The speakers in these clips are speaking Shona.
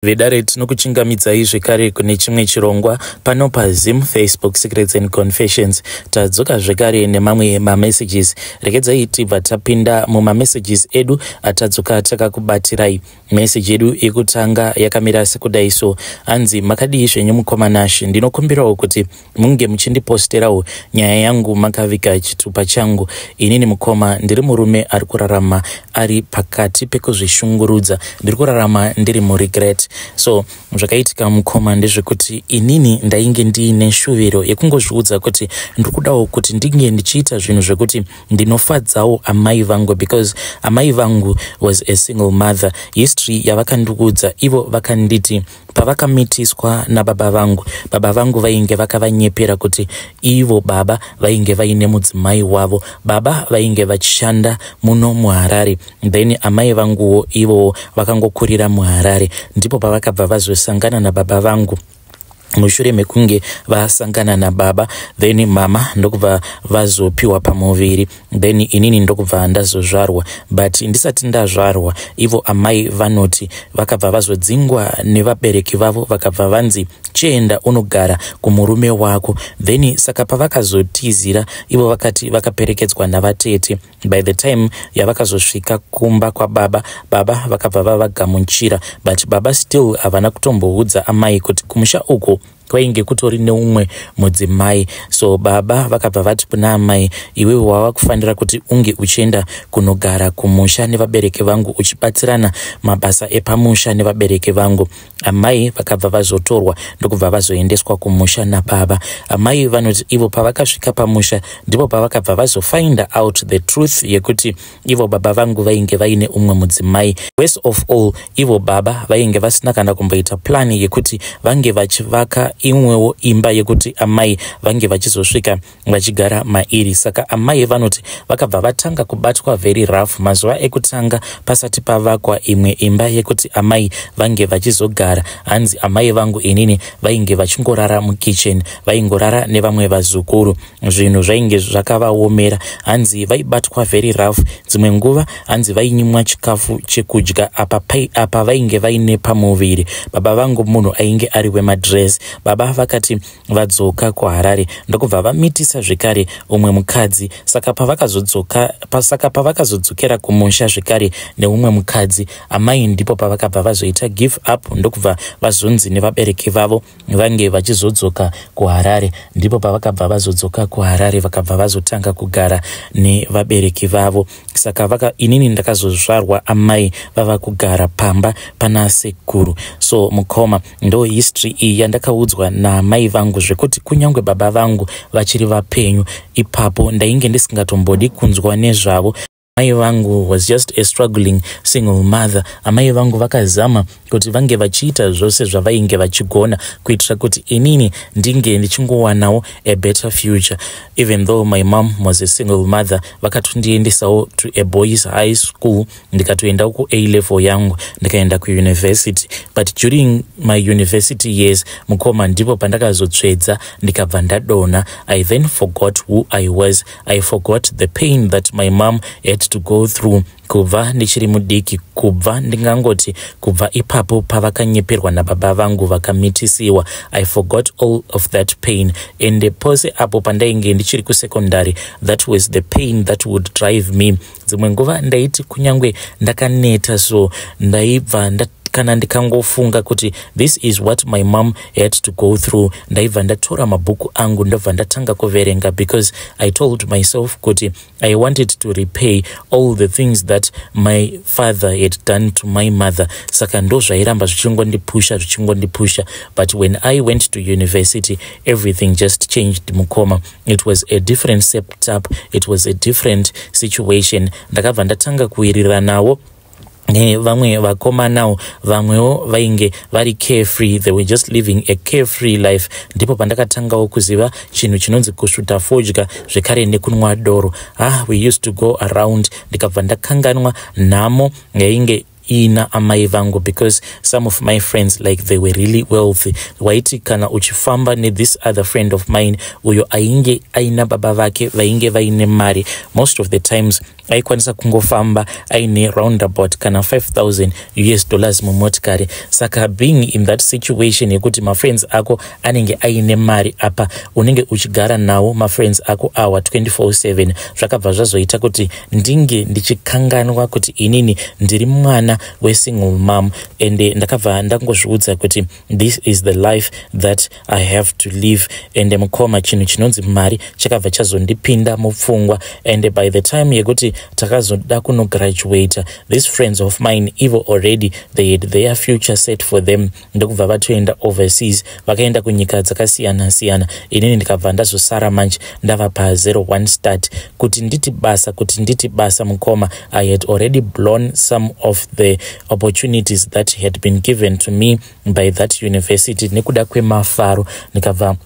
Vedare, tinokuchingamidzai zvekare kune chimwe chirongwa pano paZim Facebook Secrets and Confessions. Tadzoka zvekare nemamwe mamessages. Regedzai tibva tapinda mumamessages edu atadzoka takakubatirai. Meseji yedu yekutanga yakamira sekudai so. Hanzi, "Makadii zvenyu mukoma Nash? Ndinokumbirawo kuti munge muchindiposterawo nyaya yangu makaviga chitupa changu. Inini mukoma, ndiri murume ari kurarama ari pakati pekuzvishungurudza. Ndiri kurarama ndiri muregret. So zvakaitika mukoma ndezvekuti inini ndainge ndiine shuviro yekungozviudza kuti ndiri kudawo kuti ndinge ndichiita zvinhu zvekuti ndinofadzawo amai vangu, because amai vangu was a single mother. History yavakandiudza ivo, vakanditi pavakamitiswa nababa vangu, baba vangu vainge vakavanyepera kuti ivo baba vainge vaine mudzimai wavo. Baba vainge vachishanda muno muHarare, then amai vanguwo ivowo vakangokurira muHarare. Ndipo pavakabva vazosangana nababa vangu. Mushure mekunge vasangana nababa, then mama ndokubva vazopiwa pamuviri, then inini ndokubva ndazozvarwa. But ndisati ndazvarwa, ivo amai vanoti vakabva vazodzingwa nevabereki vavo, vakabva vanzi, 'Chienda unogara kumurume wako.' Then saka pavakazotizira ivo, vakati vakaperekedzwa navatete. By the time yavakazosvika kumba kwababa, baba vakabva vavagamuchira, but baba still havana kutomboudza amai kuti kumusha uko kwainge kutori neumwe mudzimai. So baba vakabva vati kuna amai, 'Iwewe wava kufanira kuti unge uchienda kunogara kumusha nevabereki vangu, uchibatsirana mabasa epamusha nevabereki vangu.' Amai vakabva vazotorwa, ndokubva vazoendeswa kumusha nababa. Amai vanoti ivo pavakasvika pamusha, ndipo pavakabva vazofind out the truth yekuti ivo baba vangu vainge vaine umwe mudzimai. Worst of all, ivo baba vainge vasina kana kumboita plan yekuti vange vachivaka imwewo imba yekuti amai vange vachizosvika vachigara mairi. Saka amai vanoti vakabva vatanga kubatwa very rough mazuva ekutanga pasati pavakwa imwe imba yekuti amai vange vachizogara. Hanzi amai vangu inini vainge vachingorara mukitchen, vaingorara nevamwe vazukuru. Zvinhu zvainge zvakavaomera. Hanzi vaibatwa very rough. Dzimwe nguva hanzi vainyimwa chikafu chekudya. Apa vainge vaine pamuviri. Baba vangu munhu ainge ari wemadress. Baba vakati vadzoka kuHarare, ndokubva vamitisa zvekare umwe mukadzi. Saka pavakazodzokera kumusha zvekare neumwe mukadzi, amai ndipo pavakabva vazoita give up, ndokubva vazonzi nevabereki vavo vange vachizodzoka kuHarare. Ndipo pavakabva vazodzoka kuHarare, vakabva vazotanga kugara nevabereki vavo. Saka inini ndakazozvarwa amai vava kugara pamba pana sekuru. So mukoma, ndo history iyi yandakaudzwa naamai vangu, zvekuti kunyange baba vangu vachiri vapenyu ipapo, ndainge ndisingatombodi kunzwa nezvavo. Amai vangu was just a struggling single mother. Amai vangu vakazama kuti vange vachiita zvose zvavainge vachigona kuitira kuti inini ndinge ndichingowanawo a better future. Even though my mom was a single mother, vakatondiendesawo to a boys high school, ndikatoendawo kuA level yangu, ndikaenda kuuniversity. But during my university years, mukoma, ndipo pandakazotsvedza, ndikabva ndadonha. I then forgot who I was. I forgot the pain that my mom had to go through kubva ndichiri mudiki, kubva ndingangoti kubva ipapo pavakanyeperwa nababa vangu vakamitisiwa. I forgot all of that pain. And pose apo pandainge ndichiri kusecondary, that was the pain that would drive me. Dzimwe nguva ndaiti kunyange ndakaneta, so ndaibva kana ndikangofunga kuti this is what my mom had to go through, ndaibva ndatora mabhuku angu, ndobva ndatanga kuverenga, because I told myself kuti I wanted to repay all the things that my father had done to my mother. Saka ndo zvairamba zvichingondipusha, zvichingondipusha. But when I went to university, everything just changed, mukoma. It was a different setup, it was a different situation. Ndakabva ndatanga kuwiriranawo nevamwe vakomanawo, vamwewo vainge vari carefree. They were just living a carefree life. Ndipo pandakatangawo kuziva chinhu chinonzi kusvuta fodya zvekare nekunwa doro. Ah, we used to go around, ndikabva ndakanganwa nhamo yainge Iina amai vangu, because some of my friends, like, they were really wealthy. Waiti kana uchifamba nethis other friend of mine uyo ainge aina baba vake vainge vaine mari, most of the times aikwanisa kungofamba aine roundabout kana 5000 US dollars mumotikari. Saka being in that situation yekuti mafriends ako anenge aine mari, apa unenge uchigara nawo mafriends ako awa 24/7, zvakabva zvazoita kuti ndinge ndichikanganwa kuti inini ndiri mwana wesingle mom. Ende ndakabva ndangozviudza kuti this is the life that I have to live. Ende mukoma, chinhu chinonzi mari chakabva chazondipinda mupfungwa. And by the time yekuti takazoda kunograduata, these friends of mine, ivo already they had their future set for them, ndokubva vatoenda overseas, vakaenda kunyika dzakasiyana siyana. Inini ndikabva ndazosara manje ndava pa01 start. Kuti nditi basa, kuti nditi basa, mukoma, I had already blown some of the opportunities that had been given to me by that university nekuda kwemafaro. Ndikabva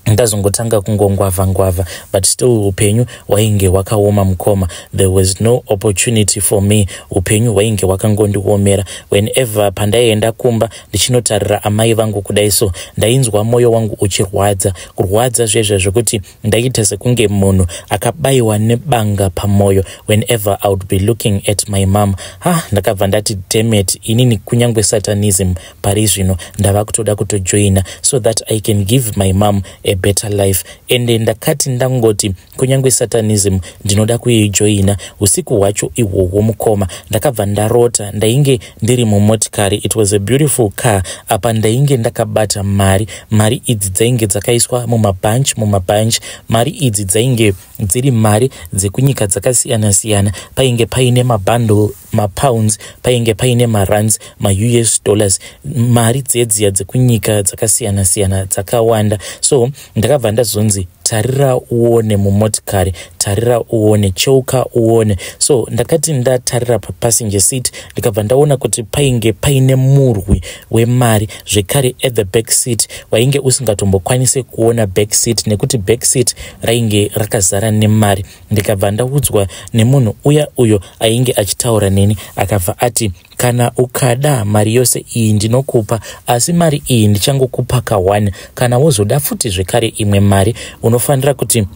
ndazongotanga kungongwavha ngwavha, but still upenyu hwainge hwakaoma, mukoma. There was no opportunity for me. Upenyu hwainge hwakangondiomera. Whenever pandaienda kumba ndichinotarira amai vangu kudai so, ndainzwa mwoyo wangu uchirwadza, kurwadza zvezvo zvokuti ndaiita sekunge munhu akabayiwa nebanga pamwoyo whenever I would be looking at my mom. Ha, ndakabva ndati, "Dammit, inini kunyange satanism pari zvino ndava kutoda kutojoina so that I can give my mom a better life." Ende ndakati ndangoti kunyange satanism ndinoda kuijoina, usiku hwacho ihwohwo, mukoma, ndakabva ndarota ndainge ndiri mumotikari. It was a beautiful car. Apa ndainge ndakabata mari. Mari idzi dzainge dzakaiswa mumabhanchi mumabhanchi. Mari idzi dzainge dziri mari dzekunyika dzakasiyana-siyana. Painge paine mabundle mapounds, painge paine marands, maUS dollars, mari dzedziya dzekunyika dzakasiyana-siyana dzakawanda. So ndakabva ndazonzi, "Tarira uone mumotikari, tarira uone, cheuka uone." So ndakati ndatarira papassenger seat, ndikabva ndaona kuti painge paine murwi wemari zvekare. At the back seat wainge usingatombokwanisi kuona back seat nekuti back seat rainge rakazara nemari. Ndikabva ndaudzwa nemunhu uya uyo ainge achitaura neni, akabva ati, "Kana ukada mari yose iyi ndinokupa, asi mari iyi ndichangokupa ka1. Kana wozoda futi zvekare imwe mari, unofanira kuti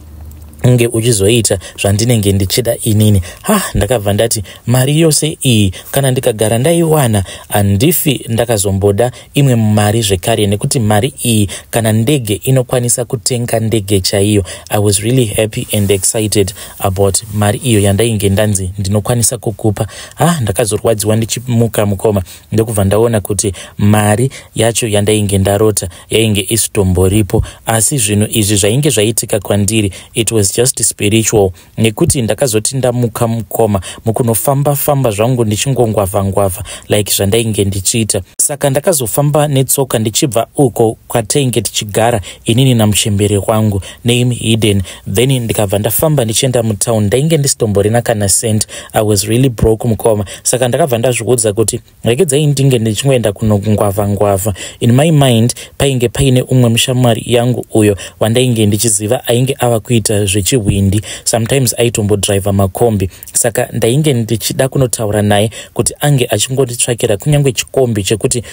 unge uchizoita zvandinenge ndichida inini." Ha, ndakabva ndati mari yose iyi kana ndikagara ndaiwana, handifi ndakazomboda imwe mari zvekare, nekuti mari iyi kana ndege inokwanisa kutenga ndege chaiyo. I was really happy and excited about mari iyo yandainge ndanzi ndinokwanisa kukupa. Ha, ndakazorwadziwa ndichimuka, mukoma, ndokubva ndaona kuti mari yacho yandainge ndarota yainge isitomboripo. Asi zvinhu izvi zvainge zvaitika kwandiri, it was just spiritual, nekuti ndakazoti ndamuka, mukoma, mukunofamba famba zvangu ndichingongwavha ngwavha like zvandainge ndichiita. Saka ndakazofamba netsoka ndichibva uko kwatainge tichigara inini namuchembere wangu, name hidden. Then ndikabva ndafamba ndichienda mutown. Ndainge ndisitomborina kana cent. I was really broke, mukoma. Saka ndakabva ndazviudza kuti regedzai ndinge ndichingoenda kunongwavha ngwavha. In my mind painge paine umwe mushamwari yangu uyo wandainge ndichiziva ainge ava kuita zvechihwindi. Sometimes aitombodhiraivha makombi. Saka ndainge ndichida kunotaura naye kuti ange achingonditsvakira kunyange chikombi chekuti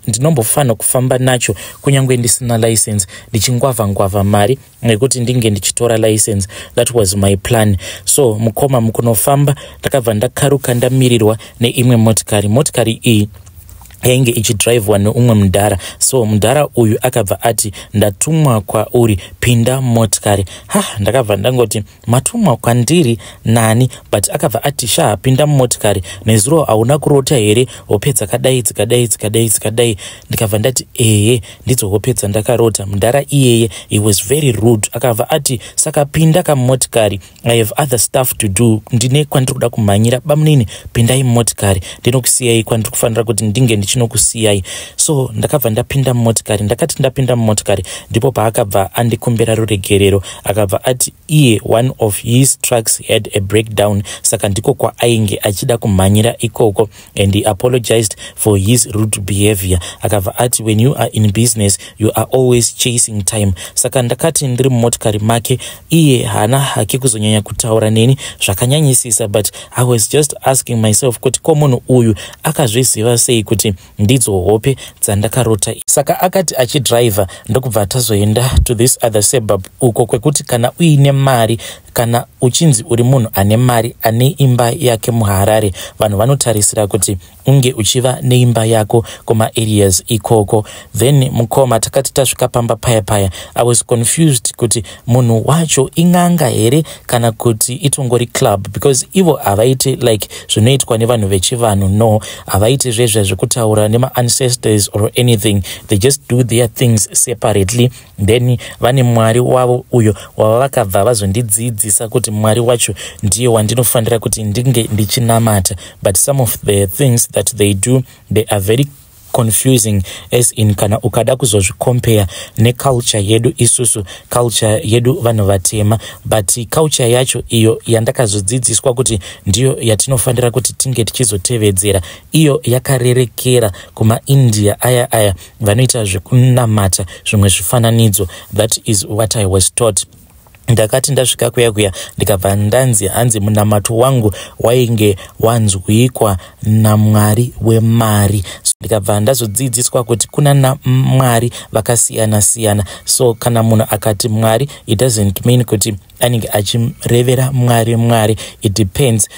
ndinombofana kufamba nacho, kunyange ndisina license, ndichingwavha ngwavha mari nekuti ndinge ndichitora license. That was my plan. So mukoma, mukunofamba ndakabva ndakaruka ndamirirwa neimwe motikari. Motikari iyi yainge ichidhiraivhwa neumwe mudhara. So mudhara uyu akabva ati, "Ndatumwa kwauri, pinda motikari." Ha, ndakabva ndangoti, "Matumwa kwandiri nani?" But akabva ati, "Sha, pinda mumotikari. Nezuro hauna kurota here hope dzakadai, dzikadai, dzikadai, dzikadai?" Ndikabva ndati, "Ehe, ndidzo hope dzandakarota." Mudhara iyeye, he was very rude. Akabva ati, "Saka pinda kamumotikari. I have other stuff to do. Ndine kwandiri kuda kumhanyira. Bamunini, pindai mumotikari, ndinokusiyai kwandiri kufanira kuti ndinge. ndichinokusiyai. So ndakabva ndapinda mumotikari. Ndakati ndapinda mumotikari, ndipo paakabva andikumbira ruregerero. Akabva ati iye one of his trucks had a breakdown, saka ndiko kwaainge achida kumhanyira ikoko, and he apologized for his rude behavior. Akabva ati, "When you are in business, you are always chasing time." Saka ndakati ndiri mumotikari make, iye haana hake kuzonyanya kutaura neni zvakanyanyisisa, but I was just asking myself kuti ko munhu uyu akazviziva sei kuti ndidzo hope dzandakarota? Saka akati achidhiraivha, ndokubva tazoenda to this other suburb, uko kwekuti kana uine mari, kana uchinzi uri munhu ane mari, ane imba yake muHarare, vanhu vanotarisira kuti unge uchiva neimba yako kumaareas ikoko. Then mukoma, takati tasvika pamba paya paya, I was confused kuti munhu wacho ing'anga here kana kuti itongori club, because ivo havaiti like zvinoitwa nevanhu vechivanhu. No, havaiti zvezve zvekutaura nemaancestors or anything. They just do their things separately. Then vane mwari wavo uyo wava vakabva vazondidzidzisa kuti mwari wacho ndiye wandinofanira kuti ndinge ndichinamata. But some of the things that they do, they are very confusing, as in kana ukada kuzozvicompare neculture yedu isusu, culture yedu vanhu vatema. But culture yacho iyo yandakazodzidziswa kuti ndiyo yatinofanira kuti tinge tichizotevedzera, iyo yakarerekera kumaIndia aya aya vanoita zvekunamata zvimwe zvifananidzo. That is what I was taught. Ndakati ndasvika kuya kuya, ndikabva ndanzi hanzi munamato wangu wainge wanzwikwa namwari wemari. Ndikabva ndazodzidziswa kuti kuna namwari vakasiyana siyana. So kana munhu akati mwari, it doesn't mean kuti anenge achirevera mwari mwari. It depends.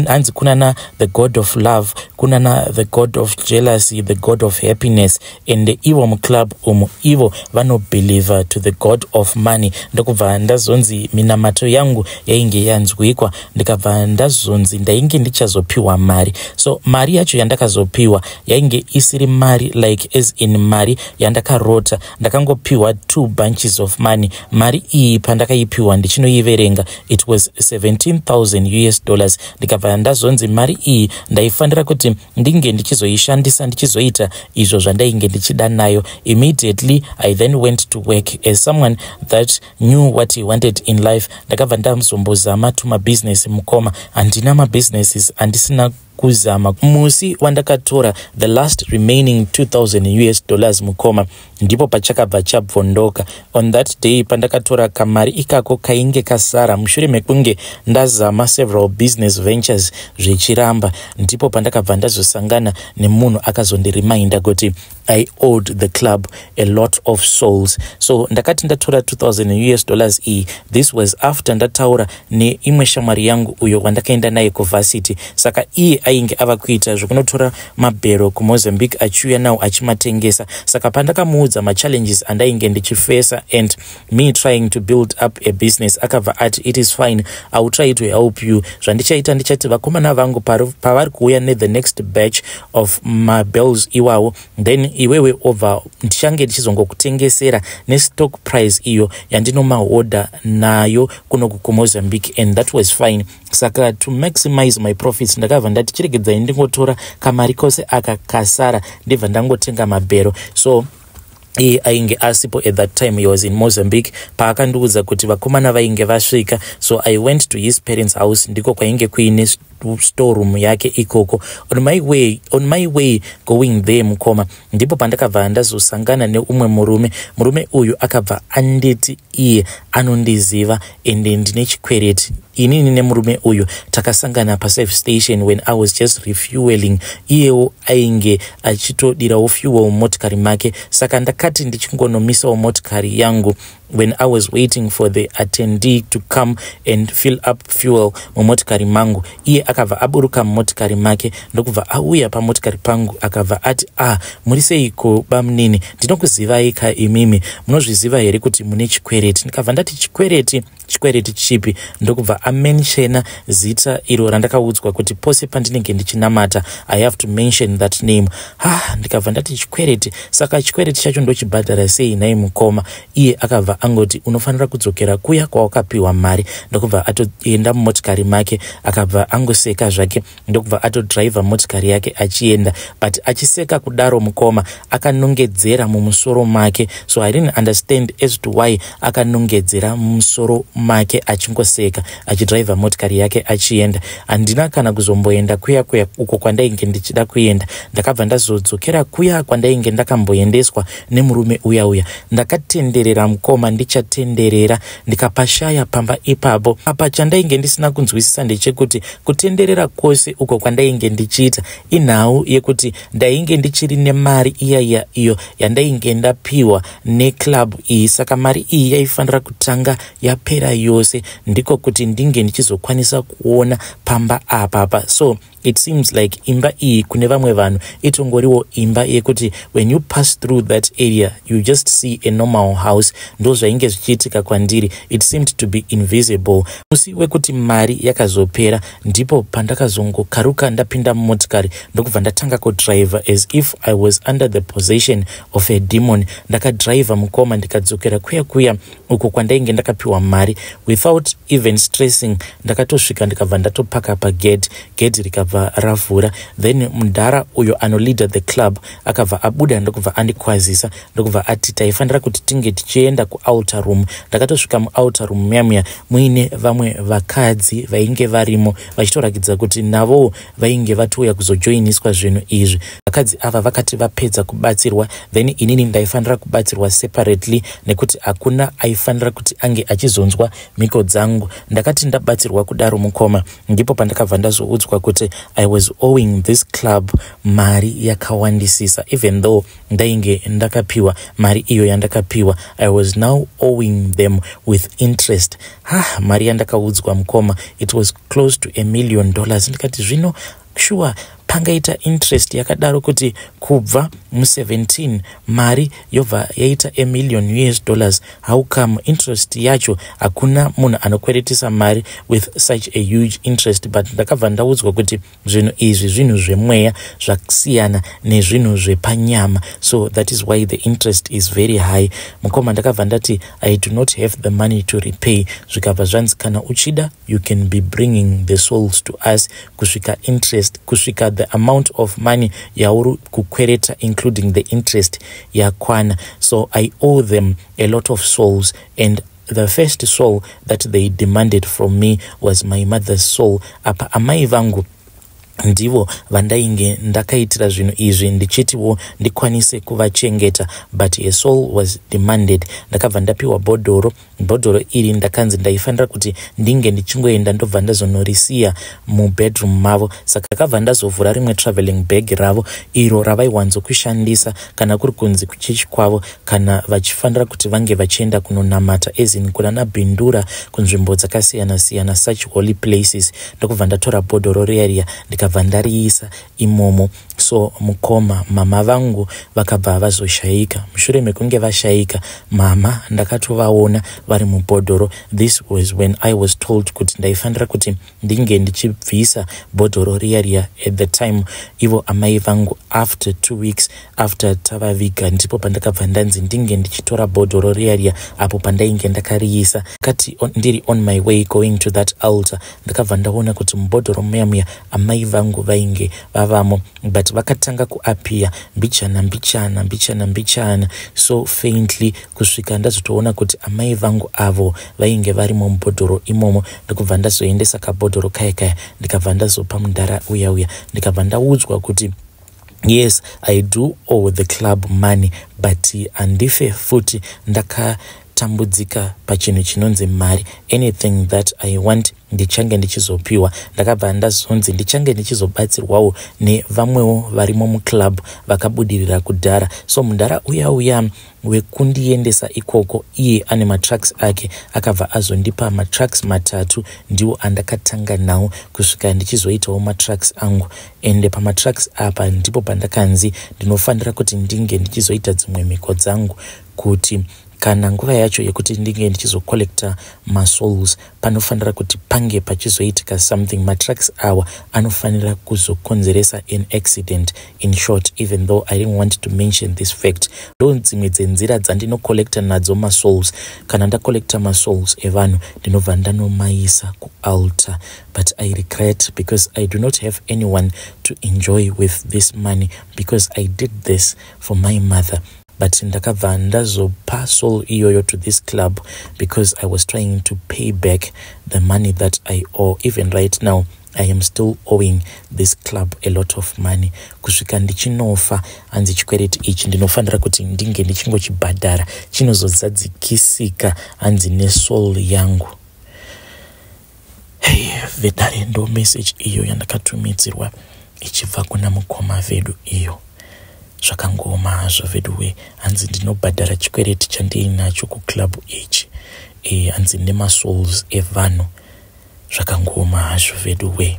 Hanzi kunana the god of love, kunana the god of jealousy, the god of happiness, and ivo muclub umu, ivo vanobelieve to the god of money. Ndokubva ndazonzi minamato yangu yainge yanzwikwa, ndikabva ndazonzi ndainge ndichazopiwa mari. So mari yacho yandakazopiwa yainge isiri mari like as in mari yandakarota. Ndakangopiwa two bunches of money. Mari iyi pandakaipiwa, ndichinoiverenga, it was US$17,000. Ndikabva ndazonzi mari iyi ndaifanira kuti ndinge ndichizoishandisa, ndichizoita izvo zvandainge ndichida nayo. Immediately I then went to work. As someone that knew what he wanted in life, ndakabva ndazombozama tumabusiness. Mukoma, handina mabusinesses andisina kuzama. Musi wandakatora the last remaining US$2000, mukoma, ndipo pachakabva chabvondoka. On that day pandakatora kamari ikako kainge kasara mushure mekunge ndazama several business ventures zvichiramba, ndipo pandakabva ndazosangana nemunhu akazondiriminda kuti I owed the club a lot of souls. So ndakati ndatora US$2000 iyi, this was after ndataura neimwe shamwari yangu uyo wandakaenda naye kuvarsity. Saka iye ainge ava kuita zvekunotora mabhero kuMozambique, achiuya nawo achimatengesa. Saka pandakamuudza machallenges andainge ndichifesa and me trying to build up a business, akabva ati, "It is fine, I will try to help you. Zvandichaita, ndichati vakomana vangu pavari kuuya nethe next batch of mabales iwawo, then iwewe obva ndichange ndichizongokutengesera nestock price iyo yandinomahodha nayo kunoku kuMozambique." And that was fine. Saka to maximize my profits, ndakabva ndati chiregedzai ndingotora kamari kose aka kasara, ndibva ndangotenga mabhero. So iye ainge asipo at that time, he was in Mozambique. Paakandiudza kuti vakomana vainge vasvika, so I went to his parents' house. Ndiko kwainge kuine storeroom yake ikoko. On my way going there, mukoma, ndipo pandakabva ndazosangana neumwe murume. Murume uyu akabva anditi iye anondiziva ende ndine chikwereti inini nemurume uyu. Takasangana paservice station when I was just refueling. Iyewo ainge achitodirawo fuel mumotikari make. Saka ndakati ndichingonomisawo motikari yangu when I was waiting for the attendee to come and fill up fuel mumotikari mangu, iye akabva aburuka mumotikari make, ndokubva auya pamotikari pangu. Akabva ati, "Ah, muri seiko bamunini? Ndinokuzivai ka imimi. Munozviziva here kuti mune chikwereti?" Ndikabva ndati, "Chikwereti? Chikwereti chipi?" Ndokubva amenshena zita iro randakaudzwa kuti pose pandinenge ndichinamata I have to mention that name. Ha, ndikabva ndati, "Chikwereti? Saka chikwereti chacho ndochibhadhara sei nhai mukoma?" Iye akabva angoti, "Unofanira kudzokera kuya kwawakapiwa mari." Ndokubva atoenda mumotikari make, akabva angoseka zvake, ndokubva atodhiraivha motikari yake achienda. But achiseka kudaro, mukoma, akanongedzera mumusoro make. So I didn't understand as to why akanongedzera mumusoro make achingoseka, achidhiraivha motikari yake achienda. Handina kana kuzomboenda kuya kuya uko kwandainge ndichida kuenda. Ndakabva ndazodzokera kuya kwandainge ndakamboendeswa nemurume uya uya. Ndakatenderera, mukoma, ndichatenderera, ndikapashaya pamba ipapo. Apa chandainge ndisina kunzwisisa ndechekuti kutenderera kwose uko kwandainge ndichiita, inhau yekuti ndainge ndichiri nemari iya iyo yandainge ndapiwa neclub iyi. Saka mari iyi yaifanira kutanga yapera yose, ndiko kuti ndinge ndichizokwanisa kuona pamba apapa. So it seems like imba iyi kune vamwe vanhu itongoriwo imba yekuti when you pass through that area, you just see a normal house. Ndo zvainge zvichiitika kwandiri. It seemed to be invisible. Musi wekuti mari yakazopera, ndipo pandakazongokaruka ndapinda mumotikari, ndokubva ndatanga kudhiraivha as if I was under the possession of a demon. Ndakadhiraivha, mukoma, ndikadzokera kuya kuya uko kwandainge ndakapiwa mari without even stressing. Ndakatosvika, ndikabva ndatopaka pagate, gate rikabva ravhura. Then mudhara uyo anoleader the club akabva abuda, ndokubva andikwazisa, ndokubva ati taifanira kuti tinge tichienda kualtar room. Ndakatosvika mualtar room muya muya muine vamwe vakadzi vainge varimo, vachitorakidza kuti navowo vainge vatouya kuzojoiniswa zvinhu izvi. Vakadzi ava vakati vapedza kubatsirwa, then inini ndaifanira kubatsirwa separately, nekuti hakuna aifanira kuti ange achizonzwa mhiko dzangu. Ndakati ndabatsirwa kudaro, mukoma, ndipo pandakabva ndazoudzwa kuti I was owing this club mari yakawandisisa. Even though ndainge ndakapiwa mari iyo yandakapiwa, I was now owing them with interest. Ha, mari yandakaudzwa, mukoma, it was close to $1 million. Ndikati, "Zvino sure pangaita interest yakadaro kuti kubva mu17 mari yobva yaita a million US dollars? How come interest yacho? Hakuna munhu anokweretesa mari with such a huge interest." But ndakabva ndaudzwa kuti zvinhu izvi zvinhu zvemweya, zvasiyana nezvinhu zvepanyama, so that is why the interest is very high. Mukoma, ndakabva ndati, "I do not have the money to repay." Zvikabva zvanzi, "Kana uchida, you can be bringing the souls to us kusvika interest, kusvika the amount of money yauri kukwereta, including the interest, yakwana." So I owe them a lot of souls, and the first soul that they demanded from me was my mother's soul. Apa amai vangu ndivo vandainge ndakaitira zvinhu izvi, ndichitiwo ndikwanise kuvachengeta, but a soul was demanded. Ndakabva ndapiwa bhodhoro. Bhodhoro iri ndakanzi ndaifanira kuti ndinge ndichingoenda, ndobva ndazonorisiya mubedroom mavo. Saka ndakabva ndazovhura rimwe travelling bag ravo, iro ravaiwanzokushandisa kana kuri kunzi kuchechi kwavo, kana vachifanira kuti vange vachienda kunonamata, as in kuna Bindura, kunzvimbo dzakasiyana-siyana, such holy places. Ndokubva ndatora bhodhoro riya riya, ndikabva ndariisa imomo. So mukoma, mama vangu vakabva vazoshayika. Mushure mekunge vashayika mama, ndakatovaona vari mubhodhoro. This was when I was told kuti ndaifanira kuti ndinge ndichibvisa bhodhoro riya riya at the time ivo amai vangu, after 2 weeks after tavaviga, ndipo pandakabva ndanzi ndinge ndichitora bhodhoro riya riya apo pandainge ndakariisa. Kati ndiri on my way going to that altar, ndakabva ndaona kuti mubhodhoro muya muya amai vangu vainge vavamo, but vakatanga kuappear mbichana mbichana, mbichana mbichana, so faintly, kusvika ndazotoona kuti amai vangu avo vainge varimo mubhodhoro imomo. Ndikubva ndazoendesa kabhodhoro kaya kaya, ndikabva ndazopa mudhara uya uya. Ndikabva ndaudzwa kuti yes, I do owe the club money, but handife futi ndakatambudzika pachinhu chinonzi mari. Anything that I want, ndichange ndichizopiwa. Ndakabva ndazonzi ndichange ndichizobatsirwawo nevamwewo varimo muclub vakabudirira kudhara. So mudhara uya uya wekundiendesa ikoko, iye ane matrucks ake, akabva azondipa matrucks matatu. Ndiwo andakatanga nawo kusvika ndichizoitawo matrucks angu. Ende pamatrucks apa ndipo pandakanzi ndinofanira kuti ndinge ndichizoita dzimwe mhiko dzangu, kuti Kana nguva yacho yekuti ndinge ndichizocollecta masouls, panofanira kuti pange pachizoitika something. Matrucks awa anofanira kuzokonzeresa an accident. In short, even though I didn't want to mention this fact, ndo dzimwe dzenzira dzandinocollecta nadzo masouls. Kana ndacollecta masouls evanhu, ndinobva ndanomaisa kualtar. But I regret because I do not have anyone to enjoy with this money, because I did this for my mother, but ndakabva ndazopa soul iyoyo to this club because I was trying to pay back the money that I owe. Even right now, I am still owing this club a lot of money. Kusvika ndichinofa, hanzi chikwereti ichi ndinofanira kuti ndinge ndichingochibhadhara. Chinozozadzikisika, hanzi, nesoul yangu. Hey, vedare, ndo message iyo yandakatumidzirwa ichibva kuna mukoma vedu iyo. Zvakangoma hazvo veduwe. Hanzi ndinobhadhara chikwereti chandiinacho kuclub ichi, hanzi nemasouls evanhu. Zvakangoma hazvo veduwe.